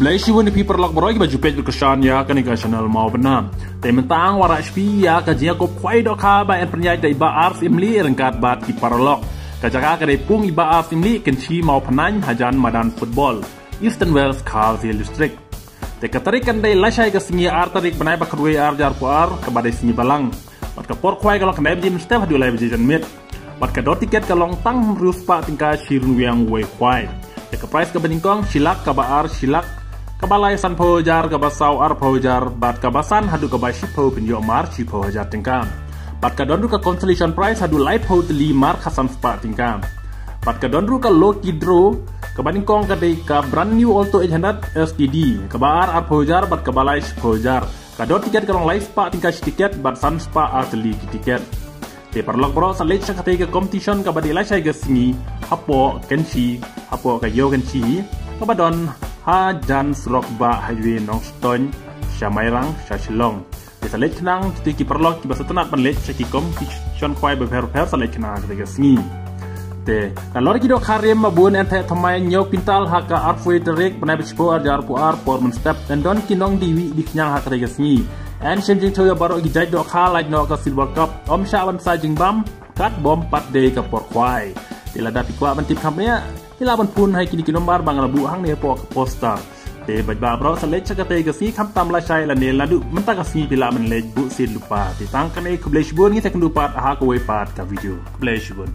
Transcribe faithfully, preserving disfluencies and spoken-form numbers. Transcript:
Khublei shibun ïa phi paralok baroh kiba ju peit bad kyrshan ïa kane ka channel Mawbynna. Te mynta ngan wanrah sha phi ïa ka jingïakob khwai dohkha ba yn pynïaid da i Bah R. Syiemlieh ryngkat bad ki paralok. Ka jaka ka dei pung i Bah R. Syiemlieh, Kynshi Mawphnain, hajan madan football, Eastern West Khasi Hills District. Te ka tarik kan dei lashai ka sngi, ar tarik bnai ba khatwei, ar hajar arphew ar, kaba dei sngi Balang. Bad ka por khwai ka long khyndai baje mynstep haduh lai baje janmiet. Bad ka dor tiket ka long tang hynriew spah tyngka shi ryngwiang uwei khwai. Te ka prize kaba nyngkong shi lak, kaba ar shi lak, kaba lai sanphew hajar, kaba saw arphew hajar, bad kaba san haduh kaba shiphew pynïoh mar shiphew hajar tyngka. Bad ka don ruh ka consolation prize haduh laiphew tylli mar khatsan spah tyngka. Bad ka don ruh ka lucky draw, kaba nyngkong ka dei ka brand new Alto eight hundred S T D, kaba ar arphew hajar bad kaba lai shiphew hajar. Ka dor tiket ka long lai spah tyngka shi tiket bad san spah ar tylli ki tiket. Te paralok baroh, sa leit sha katei ka competition kaba dei lashai ka sngi hapoh Kynshi, hapoh ka ïew Kynshi, kaba don hajan surok bah highway Nongstoiñ sha Mairang sha Shillong. Te sa leit khnang, kito ki paralok kiba sngewtynnat ban leit sha ki competition khwai bapher bapher, sa leit khnang katei ka sngi. Te nalor ki dohkha rim ba bun, yn theh thymmai hynñiew quintal ha ka arphew tarik bnai ba shiphew, ar hajar arphew ar, por mynstep. Yn don ki nongdie wieh die khñiang ha katei ka sngi. Yn shim jingthaw ïa baroh ki jait dohkha, lait noh ka Silver Cup. Ym shah ban sa jingbam katba ym pat dei ka por khwai. Te lada phi kwah ban tip kham bniah, phi lah ban phone ha kine ki nombar ba nga la buh hangne hapoh ka poster. Te bad baroh, sa leit sha katei ka sngi, khamtam lashai lane naduh mynta ka sngi phi lah ban leit buh seat lypa. Te tang kane, khublei shibun, ngin sa ïakynduh pat ha kawei pat ka video. Khublei shibun.